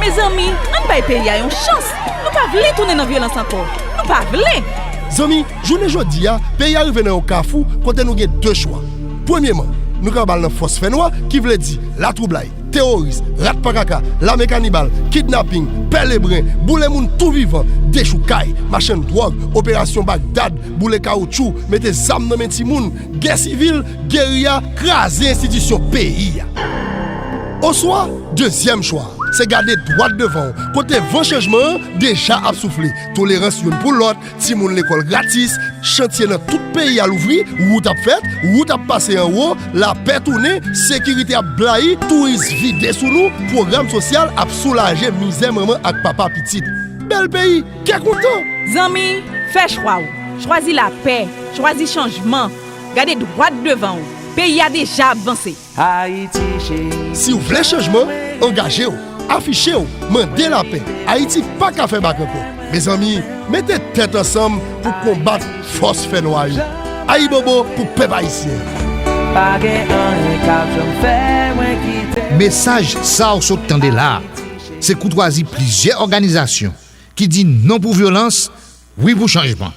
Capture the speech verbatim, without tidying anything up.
Mezanmi, ann bay peyi a yon chans. Nou pa vle tounen nan vyolans ankò. Nou pa vle. Zanmi, jounen jodi a, peyi a rive nan yon kafou kote nou gen de chwa. Premyeman, nou ka ba l nan fòs fènwa, ki vle di latwoublay, teworis, rat pa kaka, lame kanibal, kidnaping, pè lebren, boule moun tou vivan, dechoukay, machann dwòg, operasyon Bagdad, boule kawoutchou, mete zam nan men timoun, gè sivil, geriya, kraze enstitisyon peyi a. Oswa, dezyèm chwa, se gade dwat devan w, kote van chanjman an deja ap soufle, tolerans youn pou lòt, timoun lekòl gratis, chantye nan tout peyi a louvri, wout ap fèt, wout ap pase anwo, lapè tounen, sekirite ap blayi, touris vide sou nou, pwogram sosyal ap soulaje mizè manman ak papa pitit. Bèl peyi, kè kontan! Zanmi, fè chwa w. Chwazi lapè, chwazi chanjman. Gade dwat devan w. Peyi a deja ap vanse. Ayiti cheri. Si w vle chanjman, angaje w, afiche w, mande lapè. Ayiti pa ka fè bak ankò. Mezanmi, mete tèt ansanm pou konbat fòs fènwa yo. Ayibobo pou pèp ayisyen! Pa gen anyen k ap janm fè mwen kite. Mesaj sa w sot tande la a, se koutwazi plizyè òganizasyon ki di non pou vyolans, wi pou chanjman.